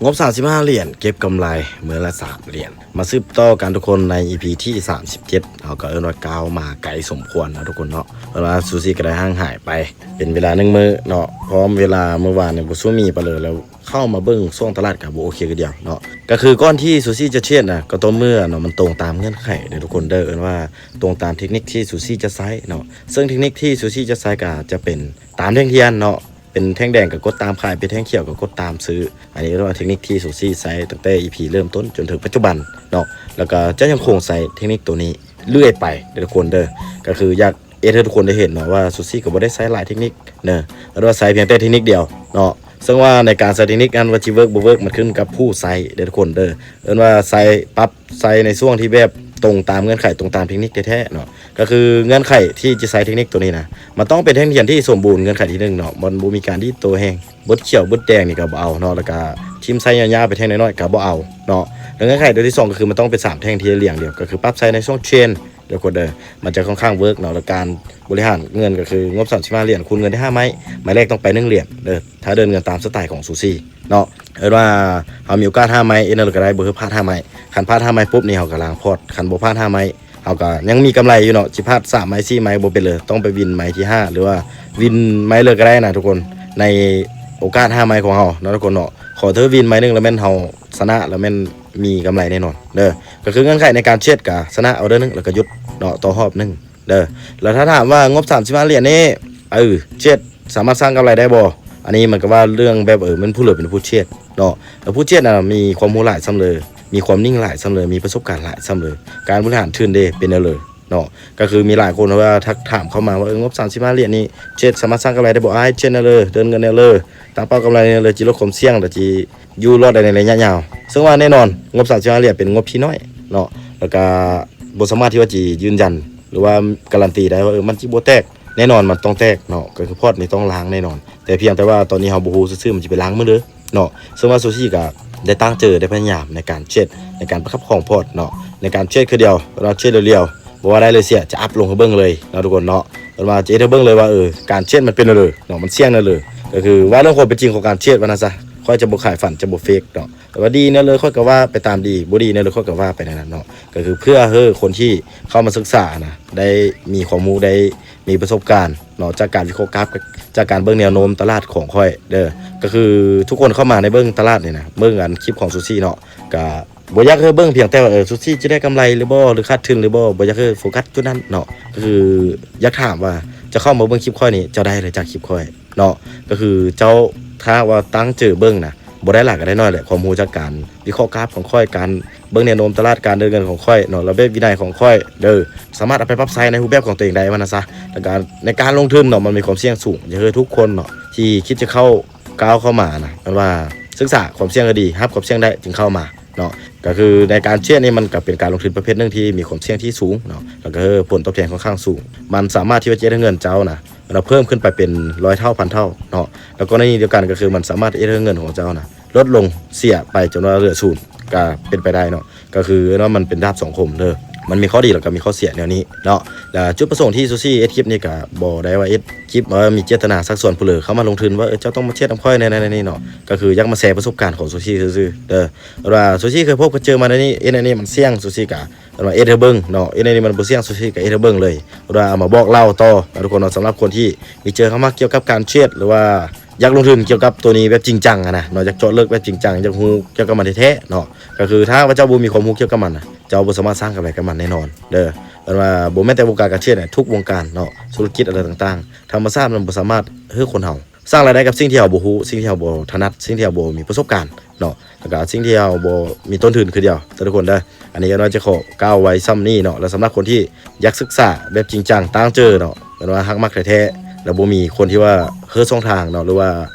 ງົບສາມສິບຫ້າຫຼຽນ ເກັບກຳໄລມື້ລະສາມຫຼຽນ. ມາສືບຕໍ່ກັນທຸກຄົນໃນ ອີພີ ທີສາມສິບເຈັດ ເຮົາກໍເອີ້ນວ່າກ້າວມາໄກສົມຄວນເນາະທຸກຄົນເນາະ. ເອີ້ນວ່າຊູຊີກໍໄດ້ຫ່າງຫາຍໄປເປັນເວລາໜຶ່ງມື້ເນາະ, ພ້ອມເວລາມື້ວານນີ້ບໍ່ສູ້ມີປານໃດ ແລ້ວເຂົ້າມາເບິ່ງຊ່ວງຕະຫຼາດກໍບໍ່ໂອເຄຄືດຽວເນາະ. ກໍຄືກ່ອນທີ່ຊູຊີຈະເທຣດນະ ກໍຕໍ່ເມື່ອເນາະ ມັນຕົງຕາມເງື່ອນໄຂເດີທຸກຄົນເດີ, ເອີ້ນວ່າຕົງຕາມເທັກນິກທີ່ຊູຊີຈະໃຊ້ເນາະ. ເຊິ່ງເທັກນິກທີ່ຊູຊີຈະໃຊ້ກໍຈະເປັນຕາມແທ່ງທຽນເນາະ, ເປັນແທ່ງແດງກໍກົດຕາມຂາຍ, ເປັນແທ່ງຂຽວກໍກົດຕາມຊື້. ອັນນີ້ເອີ້ນວ່າເທັກນິກທີ່ຊູຊີໃຊ້ຕັ້ງແຕ່ ອີພີ ເລີ່ມຕົ້ນຈົນເຖິງປັດຈຸບັນເນາະ, ແລ້ວກໍຈະຍັງຄົງໃຊ້ເທັກນິກໂຕນີ້ເລື້ອຍໄປເດີທຸກຄົນເດີ. ກໍຄືຢາກເຮັດໃຫ້ທຸກຄົນໄດ້ເຫັນເນາະວ່າຊູຊີກໍບໍ່ໄດ້ໃຊ້ຫຼາຍເທັກນິກເດີ, ເອີ້ນວ່າໃຊ້ພຽງແຕ່ເທັກນິກດຽວເນາະ. ເຊິ່ງວ່າໃນການໃຊ້ເທັກນິກນັ້ນວ່າຊິເວີກບໍ່ເວີກ ມັນຂຶ້ນກັບຜູ້ໃຊ້ເດີທຸກຄົນເດີ. ເອີ້ນວ່າໃຊ້ ປັບໃຊ້ໃນຊ່ວງທີ່ແບບຕົງຕາມເງື່ອນໄຂ ຕົງຕາມເທັກນິກແທ້ໆເນາະ. ກໍຄືເງື່ອນໄຂທີ່ຈະໃຊ້ເທັກນິກໂຕນີ້ນະ ມັນຕ້ອງເປັນແທ່ງທຽນທີ່ສົມບູນເງື່ອນໄຂທີໜຶ່ງເນາະ, ມັນບໍ່ມີການດີດໂຕແຮງ, ບົດຂຽວບົດແດງນີ້ກໍບໍ່ເອົາເນາະ, ແລ້ວກໍຖິ້ມໃສ່ຍາວໆ ເປັນແທ່ງນ້ອຍໆກໍບໍ່ເອົາເນາະ. ແລ້ວເງື່ອນໄຂໂຕທີສອງກໍຄືມັນຕ້ອງເປັນສາມແທ່ງທີ່ລຽງດຽວ, ກໍຄືປັບໃສ່ໃນຊ່ວງເທຣນ ເດີທຸກຄົນເດີ. ມັນຈະຄ່ອນຂ້າງເວີກເນາະ, ແລ້ວການບໍລິຫານເງິນກໍຄືງົບສາມສິບຫ້າຫຼຽນ ຄູນເງິນໄດ້ຫ້າໄມ້, ໄມ້ແລກຕ້ອງໄປໜຶ່ງຫຼຽນເດີ, ຖ້າເດີນເງິນຕາມສະໄຕຂອງຊູຊີເນາະ. ເອີ້ນວ່າເຮົາມີໂອກາດຫ້າໄມ້ ເຮັດແນວໃດກໍໄດ້, ບໍ່ໃຫ້ພາດຫ້າໄມ້. ຄັນພາດຫ້າໄມ້ປຸບນີ້ ເຮົາກໍລ້າງພອດ, ຄັນບໍ່ພາດຫ້າໄມ້ ເຮົາກໍຍັງມີກຳໄລຢູ່ເນາະ. ຊິພາດສາມໄມ້ ສີ່ໄມ້ບໍ່ເປັນເລີຍ, ຕ້ອງໄປວິນໄມ້ທີຫ້າ ຫຼືວ່າວິນໄມ້ເລີຍກໍໄດ້ນະທຸກຄົນ, ໃນໂອກາດຫ້າໄມ້ຂອງເຮົາເນາະທຸກຄົນເນາະ. ຂໍເທີວິນໄມ້ໜຶ່ງ ແລ້ວແມ່ນເຮົາຊະນະ ແລ້ວແມ່ນມີກຳໄລແນ່ນອນເດີ. ກໍຄືເງື່ອນໄຂໃນການເທຣດກໍຊະນະອໍເດີໜຶ່ງ ແລ້ວກໍຢຸດເນາະ, ຕໍ່ຮອບໜຶ່ງ ເດີ. ແລ້ວຖ້າຖາມວ່າງົບສາມສິບຫ້າຫຼຽນນີ້ ເອີ ເທຣດສາມາດສ້າງກຳໄລໄດ້ບໍ່? ອັນນີ້ມັນກໍວ່າເລື່ອງແບບ ເອີ ມັນຜູ້ເລີເປັນຜູ້ເທຣດເນາະ, ແລ້ວຜູ້ເທຣດນະມີຄວາມຮູ້ຫຼາຍສ່ຳເລີ, ມີຄວາມນິ່ງຫຼາຍສ່ຳເລີ, ມີປະສົບການຫຼາຍສ່ຳເລີ, ການບໍລິຫານທຶນເດ ເປັນແນວເລີເນາະ. ກໍຄືມີຫຼາຍຄົນວ່າທັກຖາມເຂົ້າມາວ່າ ເອີ ງົບສາມສິບຫ້າຫຼຽນນີ້ ເທຣດສາມາດສ້າງກຳໄລໄດ້ບໍ່ອ້າຍ? ເທຣດແນວເລີ, ເດີນເງິນແນວເລີ, ຕັ້ງເປົ້າກຳໄລແນວເລີ, ຊິລົດຄວາມສ່ຽງ ແລ້ວຊິ ຢູ່ລອດໄດ້ໃນໄລຍະຍາວ. ເຊິ່ງວ່າແນ່ນອນ ງົບສາມສິບຫ້າຫຼຽນເປັນງົບທີ່ນ້ອຍເນາະ, ແລ້ວກະບໍ່ສາມາດທີ່ວ່າຊິຢືນຢັນ ຫຼືວ່າກາຣັນຕີໄດ້ວ່າ ເອີ ມັນຊິບໍ່ແຕກ. ແນ່ນອນມັນຕ້ອງແຕກເນາະ, ກໍຄືພອດນີ້ຕ້ອງລ້າງແນ່ນອນ, ແຕ່ພຽງແຕ່ວ່າຕອນນີ້ເຮົາບໍ່ຮູ້ຊື່ໆ ມັນຊິໄປລ້າງມື້ໃດເນາະ. ເຊິ່ງວ່າຊູຊີກໍໄດ້ຕັ້ງໃຈ ໄດ້ພະຍາຍາມໃນການເທຣດ ໃນການປະຄັບຄອງພອດເນາະ, ໃນການເທຣດຄືດຽວ ເວລາເທຣດລຽວໆ ບໍ່ວ່າໄດ້ຫຼືເສຍ ຈະອັບລົງໃຫ້ເບິ່ງເລີຍເນາະທຸກຄົນເນາະ. ເພິ່ນວ່າຈະເຮັດໃຫ້ເບິ່ງເລີຍວ່າ ເອີ ການເທຣດມັນເປັນແນວໃດເນາະ, ມັນສ່ຽງແນວໃດ. ກໍຄືວ່າເລື່ອງຄວາມເປັນຈິງຂອງການເທຣດວ່ານັ້ນຊະ, ຂ້ອຍຈະບໍ່ຂາຍຝັນ ຈະບໍ່ເຟກເນາະ. ແຕ່ວ່າດີແນວເລີ ຂ້ອຍກໍວ່າໄປຕາມດີ, ບໍ່ດີແນວເລີ ຂ້ອຍກໍວ່າໄປແນວນັ້ນເນາະ. ກໍຄືເພື່ອໃຫ້ຄົນທີ່ເຂົ້າມາສຶກສານະ ໄດ້ມີຄວາມຮູ້ ໄດ້ມີປະສົບການເນາະ ຈາກການວິເຄາະກຣາຟ ຈາກການເບິ່ງແນວໂນ້ມຕະຫຼາດຂອງຂ້ອຍເດີ. ກໍຄືທຸກຄົນເຂົ້າມາໃນເບິ່ງຕະຫຼາດນີ້ນະ ເບິ່ງອັນຄລິບຂອງຊູຊີເນາະ, ກະ ບໍ່ຢາກໃຫ້ເບິ່ງພຽງແຕ່ວ່າ ເອີ ຊູຊີຈະໄດ້ກຳໄລຫຼືບໍ່ ຫຼືຂາດທຶນຫຼືບໍ່, ບໍ່ຢາກໃຫ້ໂຟກັສຈຸດນັ້ນເນາະ. ກໍຄືຢາກຖາມວ່າ ເຈົ້າເຂົ້າມາເບິ່ງຄລິບຂ້ອຍນີ້ ເຈົ້າໄດ້ຫຍັງຈາກຄລິບຂ້ອຍເນາະ? ກໍຄືເຈົ້າ ຖ້າວ່າຕັ້ງໃຈເບິ່ງນະ ບໍ່ໄດ້ຫຼາຍກໍໄດ້ໜ້ອຍແຫຼະ, ຄວາມຮູ້ຈາກການວິເຄາະກຣາຟຂອງຂ້ອຍ, ການເບິ່ງແນວໂນ້ມຕະຫຼາດ, ການເດີນເງິນຂອງຂ້ອຍເນາະ, ລະບຽບວິໄນຂອງຂ້ອຍເດີ ສາມາດເອົາໄປປັບໃຊ້ໃນຮູບແບບຂອງຕົວເອງໄດ້ວ່ານັ້ນຊະ. ແລ້ວກະໃນການລົງທຶນເນາະ ມັນມີຄວາມສ່ຽງສູງ, ຢາກໃຫ້ທຸກຄົນເນາະ ທີ່ຄິດຈະເຂົ້າ ກ້າວເຂົ້າມານະ ເອີ້ນວ່າສຶກສາຄວາມສ່ຽງໃຫ້ດີ, ຮັບຄວາມສ່ຽງໄດ້ຈຶ່ງເຂົ້າມາເນາະ. ກໍຄືໃນການເທຣດນີ້ ມັນກໍເປັນການລົງທຶນປະເພດໜຶ່ງທີ່ມີຄວາມສ່ຽງທີ່ສູງເນາະ, ແລ້ວກໍຜົນຕອບແທນຂ້ອນຂ້າງສູງ. ມັນສາມາດທີ່ວ່າຈະເຮັດໃຫ້ເງິນເຈົ້ານະ ເນາະ ເພີ່ມຂຶ້ນໄປເປັນຮ້ອຍເທົ່າພັນເທົ່າເນາະ. ແລ້ວກໍໃນນີ້ດຽວກັນ ກໍຄືມັນສາມາດເຮັດໃຫ້ເງິນຂອງເຈົ້ານະ ລົດລົງເສຍໄປຈົນວ່າເຫຼືອສູນ ກໍເປັນໄປໄດ້ເນາະ. ກໍຄືເນາະ ມັນເປັນດາບສອງຄົມເດີ, ມັນມີຂໍ້ດີ ແລ້ວກໍມີຂໍ້ເສຍແນວນີ້ເນາະ. ແລ້ວຈຸດປະສົງທີ່ຊູຊີເຮັດຄລິບນີ້ ກໍບໍ່ໄດ້ວ່າເຮັດຄລິບວ່າມີເຈດຕະນາຊັກຊວນຜູ້ເລີເຂົ້າມາລົງທຶນວ່າ ເອີ ເຈົ້າຕ້ອງມາເທຣດນຳຂ້ອຍແນວນັ້ນແນວນີ້ເນາະ. ກໍຄືຢາກມາແຊປະສົບການຂອງຊູຊີຊື່ໆເດີ ວ່າຊູຊີເຄີຍພົບເຄີຍເຈີມາແນວນີ້ ເຮັດແນວນີ້ມັນສ່ຽງ, ຊູຊີກໍ ເອີ້ນວ່າເຮັດໃຫ້ເບິ່ງເນາະ, ເຮັດໃນນີ້ມັນບໍ່ສ່ຽງ ສຸດທ້າຍກໍເຮັດໃຫ້ເບິ່ງເລີຍ ເພິ່ນວ່າເອົາມາບອກເລົ່າຕໍ່ນະທຸກຄົນເນາະ. ສຳລັບຄົນທີ່ມີເຈີເຂົ້າມາກ່ຽວກັບການເທຣດ ຫຼືວ່າຢາກລົງທຶນກ່ຽວກັບໂຕນີ້ແບບຈິງຈັງຫັ້ນນະເນາະ, ຢາກເຈາະເລິກແບບຈິງຈັງ, ຢາກຮູ້ກ່ຽວກັບມັນແທ້ໆເນາະ, ກໍຄືຖ້າວ່າເຈົ້າບໍ່ມີຄວາມຮູ້ກ່ຽວກັບມັນນະ ເຈົ້າບໍ່ສາມາດສ້າງກຳໄລກັບມັນແນ່ນອນເດີ. ເອີ້ນວ່າບໍ່ແມ່ນແຕ່ວົງການການເທຣດນະ, ທຸກວົງການເນາະ, ທຸລະກິດອະໄລຕ່າງໆ ທຳມະຊາດມັນບໍ່ສາມາດເຮີ້ຄົນເຮົາ ສ້າງລາຍໄດ້ກັບສິ່ງທີ່ເຮົາບໍ່ຮູ້, ສິ່ງທີ່ເຮົາບໍ່ຖະໜັດ, ສິ່ງທີ່ເຮົາບໍ່ມີປະສົບການເນາະ, ແລ້ວກໍສິ່ງທີ່ເຮົາບໍ່ມີຕົ້ນທຶນຄືດຽວເດີທຸກຄົນເດີ. ອັນນີ້ກໍນ້ອຍຈະຂໍກ່າວໄວ້ສ່ຳນີ້ເນາະ. ແລ້ວສຳລັບຄົນທີ່ຢາກສຶກສາແບບຈິງຈັງ, ຕັ້ງເຈີເນາະ, ແບບວ່າຮັກມັກແທ້ໆ ແລ້ວບໍ່ມີຄົນທີ່ວ່າເຮີ້ຊ່ອງທາງເນາະ ຫຼືວ່າ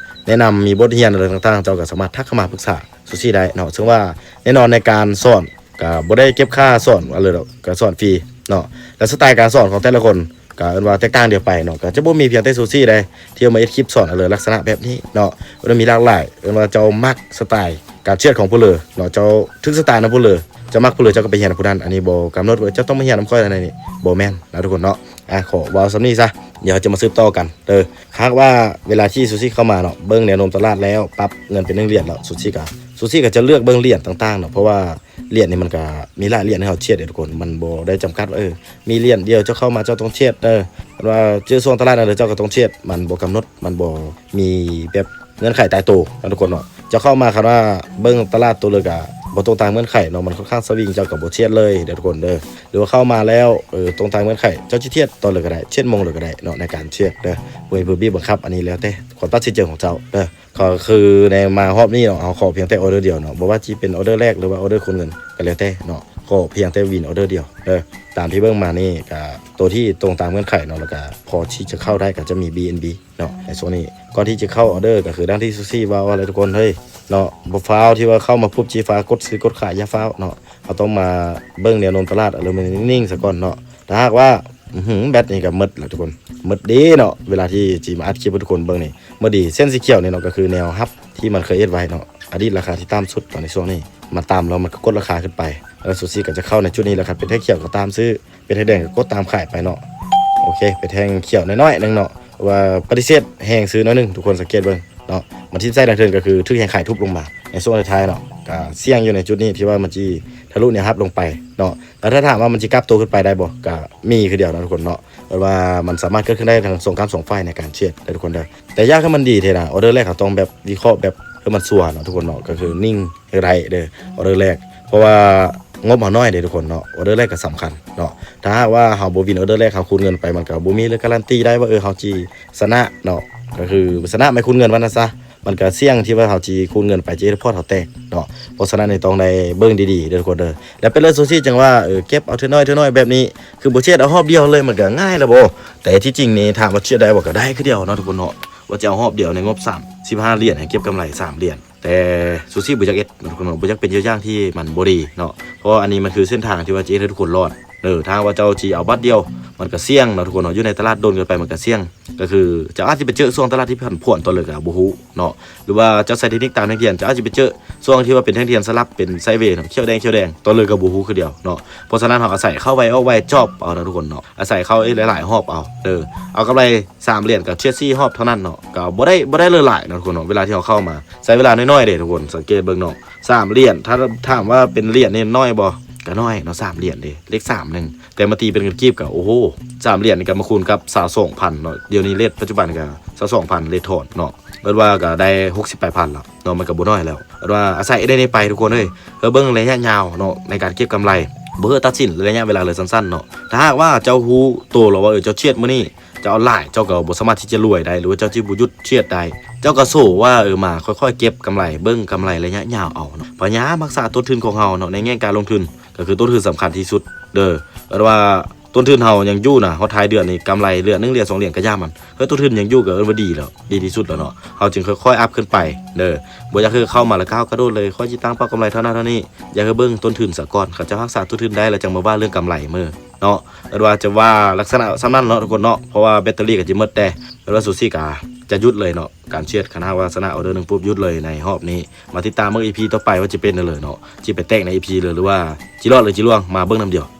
ແນະນຳ, ມີບົດຮຽນອະໄລຕ່າງໆ, ເຈົ້າກໍສາມາດທັກເຂົ້າມາປຶກສາສຸຊີໄດ້ເນາະ. ເຊິ່ງວ່າແນ່ນອນໃນການສອນ ກໍບໍ່ໄດ້ເກັບຄ່າສອນອະໄລດອກ, ກໍສອນຟຣີເນາະ. ແລະສະໄຕການສອນຂອງແຕ່ລະຄົນ ກໍເອີ້ນວ່າແຕກຕ່າງດຽວໄປເນາະ, ກໍຈະບໍ່ມີພຽງແຕ່ສຸຊີເດ້ທີ່ເອົາມາເຮັດຄລິບສອນອະໄລລັກສະນະແບບນີ້ເນາະ. ເອີ້ນວ່າມີຫຼາກຫຼາຍ, ເອີ້ນວ່າເຈົ້າມັກສະໄຕການເທຣດຂອງຜູ້ເລີເນາະ, ເຈົ້າຖືກສະຕານຳຜູ້ເລີ, ເຈົ້າມັກຜູ້ເລີ ເຈົ້າກໍໄປຮຽນນຳຜູ້ນັ້ນ. ອັນນີ້ບໍ່ກຳນົດວ່າເຈົ້າຕ້ອງມາຮຽນນຳຂ້ອຍອັນນີ້, ບໍ່ແມ່ນນະທຸກຄົນເນາະ. ອາ ຂໍເວົ້າສ່ຳນີ້ຊະ, ດຽວເຮົາຈະມາສືບຕໍ່ກັນເດີ. ຫາກວ່າເວລາທີ່ສຸຊີເຂົ້າມາເນາະ, ເບິ່ງແນວໂນ້ມຕະຫຼາດແລ້ວ, ປັບເງິນເປັນໜຶ່ງຫຼຽນແລ້ວ, ສຸຊີກໍ ຕູຊີກໍຈະເລືອກເບິ່ງຫຼຽນຕ່າງໆເນາະ ເພາະວ່າຫຼຽນນີ້ມັນກໍມີຫຼາຍຫຼຽນໃຫ້ເຮົາເທຣດເດ້ທຸກຄົນ ມັນບໍ່ໄດ້ຈຳກັດວ່າ ເອີ ມີຫຼຽນດຽວເຈົ້າເຂົ້າມາເຈົ້າຕ້ອງເທຣດເດີ ເພາະວ່າເຈີຊ່ວງຕະຫຼາດນັ້ນເດີ ເຈົ້າກໍຕ້ອງເທຣດ ມັນບໍ່ກຳນົດ ມັນບໍ່ມີແບບເງື່ອນໄຂຕາຍໂຕເນາະທຸກຄົນເນາະ ເຈົ້າເຂົ້າມາຄັນວ່າເບິ່ງຕະຫຼາດໂຕເລີກະບໍ່ຕົງຕາມເງື່ອນໄຂເນາະ ມັນຄ່ອນຂ້າງສະວິງ ເຈົ້າກໍບໍ່ເທຣດເລີຍເດີທຸກຄົນເດີ ຫຼືວ່າເຂົ້າມາແລ້ວ ເອີ ຕົງຕາມເງື່ອນໄຂ ເຈົ້າຊິເທຣດຕອນເລີກະໄດ້ ເຈັດໂມງເລີກະໄດ້ເນາະ ໃນການເທຣດເດີ ບໍ່ມີຜູ້ບີບບັງຄັບ ອັນນີ້ແລ້ວແຕ່ຄວາມຕັດສິນໃຈຂອງເຈົ້າເດີ ກໍຄືໃນມາຮອບນີ້ເນາະ ເຮົາຂໍພຽງແຕ່ອໍເດີດຽວເນາະ ບໍ່ວ່າຊິເປັນອໍເດີແລກ ຫຼືວ່າອໍເດີຄູນເງິນກໍແລ້ວແຕ່ເນາະ ຂໍພຽງແຕ່ວິນອໍເດີດຽວເດີ ຕາມທີ່ເບິ່ງມານີ້ກໍໂຕທີ່ຕົງຕາມເງື່ອນໄຂເນາະ ແລ້ວກໍພໍທີ່ຈະເຂົ້າໄດ້ກໍຈະມີ BNB ເນາະ ໃນຊ່ວງນີ້ ກ່ອນທີ່ຈະເຂົ້າອໍເດີ ກໍຄືດັ່ງທີ່ຊູຊີເວົ້າຫັ້ນແຫຼະທຸກຄົນເຮີ້ຍເນາະ ບໍ່ຟ້າວທີ່ວ່າເຂົ້າມາປຸບຈີຟ້າກົດຊື້ກົດຂາຍ ຢ່າຟ້າວເນາະ ເຮົາຕ້ອງມາເບິ່ງແນວໂນ້ມຕະຫຼາດ ອາ ເລີ່ມນິ້ງໆຊະກ່ອນເນາະ ຖ້າຫາກວ່າ ອືຫື ແບັດນີ້ກໍໝົດແລ້ວທຸກຄົນ ໝົດເດ້ເນາະ ເວລາທີ່ຈີມາອັດຄລິບໃຫ້ທຸກຄົນເບິ່ງນີ້ ໝົດເດ້ ເສັ້ນສີຂຽວນີ້ເນາະ ກໍຄືແນວຮັບທີ່ມັນເຄີຍເຮັດໄວ້ເນາະ ອະດີດລາຄາທີ່ຕ່ຳສຸດຕອນໃນຊ່ວງນີ້ ມັນຕ່ຳແລ້ວມັນກໍກົດລາຄາຂຶ້ນໄປ ແລ້ວຊູຊີກໍຈະເຂົ້າໃນຈຸດນີ້ແລ້ວ ຄັນເປັນແທ່ງຂຽວກໍຕາມຊື້ ເປັນແທ່ງແດງກໍກົດຕາມຂາຍໄປເນາະ ໂອເຄ ເປັນແທ່ງຂຽວໜ້ອຍໆໜຶ່ງເນາະ ເພາະວ່າປະຕິເສດແຮງຊື້ໜ້ອຍໜຶ່ງ ທຸກຄົນສັງເກດເບິ່ງເນາະ ມັນທິດໃສ່ດັງເທີນ ກໍຄືຖືກແຮງຂາຍທຸບລົງມາໃນຊ່ວງທ້າຍໆເນາະ ກໍສ່ຽງຢູ່ໃນຈຸດນີ້ທີ່ວ່າມັນຊິທະລຸແນວຮັບລົງໄປເນາະ ແລ້ວຖ້າຖາມວ່າມັນຊິກັບໂຕຂຶ້ນໄປໄດ້ບໍ່ ກໍມີຄືດຽວເນາະທຸກຄົນເນາະ ເພາະວ່າມັນສາມາດເກີດຂຶ້ນໄດ້ທັງສອງຂ້າງສອງຝ່າຍໃນການເທຣດເດ້ທຸກຄົນເດີ ແຕ່ຢາກໃຫ້ມັນດີເທື່ອນະ ອໍເດີແລກເຮົາຕ້ອງແບບວິເຄາະແບບໃຫ້ມັນຊັວເນາະທຸກຄົນເນາະ ກໍຄືນິ່ງໃຫ້ໄດ້ເດີ ອໍເດີແລກ ເພາະວ່າງົບເຮົານ້ອຍເດ້ທຸກຄົນເນາະ ອໍເດີແລກກໍສຳຄັນເນາະ ຖ້າຫາກວ່າເຮົາບໍ່ວິນອໍເດີແລກ ເຮົາຄູນເງິນໄປ ມັນກໍບໍ່ມີເລື່ອງກາຣັນຕີໄດ້ວ່າ ເອີ ເຮົາຊິຊະນະເນາະ ກໍຄືຊະນະໄມ້ຄູນເງິນວ່າຊັ້ນຊະ ມັນກໍສ່ຽງທີ່ວ່າເຮົາຊິຄູນເງິນໄປ ຈະເຮັດໃຫ້ພອດເຮົາແຕກເນາະ ເພາະສະນັ້ນນີ້ຕ້ອງໄດ້ເບິ່ງດີໆເດີທຸກຄົນເດີ ແລ້ວເປັນເລື່ອງຊູຊີຈັ່ງວ່າ ເອີ ເກັບເອົາເທື່ອນ້ອຍເທື່ອນ້ອຍແບບນີ້ ຄືບໍ່ເທຣດເອົາຮອບດຽວເລີຍ ມັນກໍງ່າຍລະບໍ່ ແຕ່ທີ່ຈິງນີ້ຖາມວ່າເທຣດໄດ້ບໍ່ ກໍໄດ້ຄືດຽວເນາະທຸກຄົນເນາະ ວ່າຈະເອົາຮອບດຽວໃນງົບສາມສິບຫ້າຫຼຽນ ໃຫ້ເກັບກຳໄລສາມຫຼຽນ ແຕ່ຊູຊີບໍ່ຢາກເຮັດເນາະທຸກຄົນເນາະ ບໍ່ຢາກເປັນຕົວຢ່າງທີ່ມັນບໍ່ດີເນາະ ເພາະວ່າອັນນີ້ມັນຄືເສັ້ນທາງທີ່ວ່າຈະເຮັດໃຫ້ທຸກຄົນລອດ ເອີ ຖ້າຫາກວ່າເຈົ້າຊິເອົາບາດດຽວ ມັນກໍສ່ຽງເນາະທຸກຄົນເນາະ ຢູ່ໃນຕະຫຼາດດົນເກີນໄປ ມັນກໍສ່ຽງ ກໍຄືເຈົ້າອາດຊິໄປເຈີຊ່ວງຕະຫຼາດທີ່ຜັນຜວນຕອນເລີກກໍບໍ່ຮູ້ເນາະ ຫຼືວ່າເຈົ້າໃຊ້ເທັກນິກຕາມແທ່ງທຽນ ເຈົ້າອາດຊິໄປເຈີຊ່ວງທີ່ວ່າເປັນແທ່ງທຽນສະຫຼັບເປັນໄຊເວເນາະ ຂຽວແດງຂຽວແດງ ຕອນເລີກກໍບໍ່ຮູ້ຄືດຽວເນາະ ເພາະສະນັ້ນເຮົາອາໄສເຂົ້າໄວອອກໄວ ຈອບເອົາເນາະທຸກຄົນເນາະ ອາໄສເຂົ້າຫຼາຍໆຮອບເອົາເດີ ເອົາກຳໄລສາມຫຼຽນກໍເທຣດສີ່ຮອບເທົ່ານັ້ນເນາະ ກໍບໍ່ໄດ້ ບໍ່ໄດ້ຫຼາຍໆເນາະທຸກຄົນເນາະ ເວລາທີ່ເຮົາເຂົ້າມາ ໃຊ້ເວລານ້ອຍໆເດ້ທຸກຄົນ ສັງເກດເບິ່ງເນາະ ສາມຫຼຽນ ຖ້າຖາມວ່າເປັນຫຼຽນນີ້ນ້ອຍບໍ່ ກໍນ້ອຍເນາະ ສາມຫຼຽນເດ້ ເລກສາມໜຶ່ງ ແຕ່ມາຕີເປັນເງິນກີບກໍ ໂອ້ໂຫ ສາມຫຼຽນນີ້ກໍມາຄູນກັບຊາວສອງພັນເນາະ ດຽວນີ້ເຣດປັດຈຸບັນກໍຊາວສອງພັນ ເຣດຖອນເນາະ ເອີ້ນວ່າກໍໄດ້ຫົກສິບປາຍພັນແລ້ວເນາະ ມັນກໍບໍ່ນ້ອຍແລ້ວ ເອີ້ນວ່າອາໄສໄດ້ນີ້ໄປທຸກຄົນເອີຍ ເພື່ອເບິ່ງໄລຍະຍາວເນາະ ໃນການເກັບກຳໄລ ບໍ່ເພື່ອຕັດສິນໄລຍະເວລາເລີຍສັ້ນໆເນາະ ຖ້າຫາກວ່າເຈົ້າຮູ້ໂຕແລ້ວວ່າ ເອີ ເຈົ້າເທຣດມື້ນີ້ ເຈົ້າເອົາຫຼາຍ ເຈົ້າກໍບໍ່ສາມາດທີ່ຈະລວຍໄດ້ ຫຼືວ່າເຈົ້າຊິບໍ່ຢຸດເທຣດໄດ້ ເຈົ້າກໍໂຊວ່າ ເອີ ມາຄ່ອຍໆເກັບກຳໄລ ເບິ່ງກຳໄລໄລຍະຍາວເອົາເນາະ ພະຍາຍາມຮັກສາຕົ້ນທຶນຂອງເຮົາເນາະ ໃນແງ່ງການລົງທຶນ ກໍຄືຕົ້ນທຶນສຳຄັນທີ່ສຸດເດີ ເອີ້ນວ່າ ຕົ້ນທຶນເຮົາຍັງຢູ່ນະ ຮອດທ້າຍເດືອນນີ້ ກຳໄລເຫຼືອໜຶ່ງຫຼຽນສອງຫຼຽນກໍຢ່າມັນ ເຮີ້ຍ ຕົ້ນທຶນຍັງຢູ່ກໍເອີ້ນວ່າດີແລ້ວ ດີທີ່ສຸດແລ້ວເນາະ ເຮົາຈຶ່ງຄ່ອຍໆອັບຂຶ້ນໄປເດີ ບໍ່ຢາກໃຫ້ເຂົ້າມາແລ້ວກ້າວກະໂດດເລີຍ ຂ້ອຍຊິຕັ້ງເປົ້າກຳໄລເທົ່ານັ້ນເທົ່ານີ້ ຢາກໃຫ້ເບິ່ງຕົ້ນທຶນສາກ່ອນ ຄັນເຈົ້າຮັກສາຕົ້ນທຶນໄດ້ແລ້ວ ຈັ່ງມາວ່າເລື່ອງກຳໄລເມີເນາະ ເອີ້ນວ່າຈະວ່າລັກສະນະສ່ຳນັ້ນເນາະທຸກຄົນເນາະ ເພາະວ່າແບັດເຕີຣີກໍຈະໝົດແຕ່ ເອີ້ນວ່າຊູຊີກໍຈະຢຸດເລີຍເນາະ ການເທຣດ ຄັນຫາກວ່າຊະນະອໍເດີໜຶ່ງປຸບ ຢຸດເລີຍໃນຮອບນີ້ ມາຕິດຕາມເບິ່ງອີພີຕໍ່ໄປວ່າຈະເປັນແນວໃດເນາະ ຊິໄປແຕກໃນອີພີເລີຍ ຫຼືວ່າຊິລອດ ຫຼືຊິລ່ວງ ມາເບິ່ງນຳດຽວ.